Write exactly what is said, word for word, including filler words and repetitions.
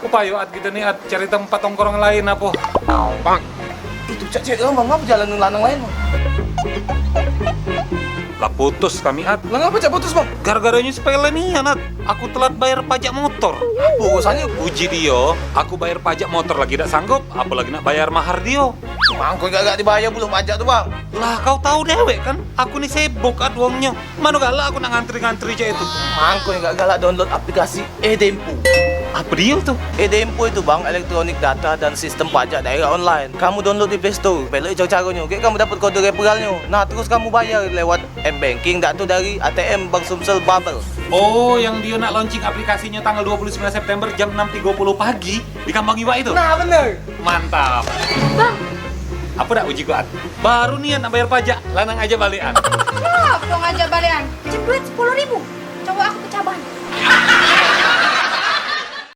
Upayo, At, kito ni, At, cari tempat tongkrong lain apo. Bang. Itu cak cewek lama, ngapa jalan dengan lanang lain, Bang? Lah putus kami, At. Lah ngapa cak putus, Bang? Gara-garanya sepele nian, At. Aku telat bayar pajak motor. Apa urusannyo? Uji dio, aku bayar pajak motor lagi dak sanggup, apolagi nak bayar mahar dio. Mangko gak, gak dibayar pulo pajak tu, Bang. Lah, kau tahu dewek kan, aku ni sibuk, At, wongnyo. Mano galak aku nak ngantri-ngantri cak itu. Mangko gak galak download aplikasi Edempo. Apa dio tu? Edempo itu, Bang, elektronik data dan sistem pajak daerah online. Kamu download di Play Store, pelok caro-caronyo. Gek kamu dapat kode referralnyo. Nah, terus kamu bayar lewat M-Banking, dak tu dari A T M Bank Sumsel Babel. Oh, yang dio nak launching aplikasinya tanggal dua puluh sembilan September jam enam tiga puluh pagi di Kampung Iwak itu? Nah, bener. Mantap. Bang. Apa dak uji kuat? Baru niat nak bayar pajak, lanang aja balikan. Apa ngajak balikan? Pinjam duit sepuluh ribu. Cowok aku pecah ban.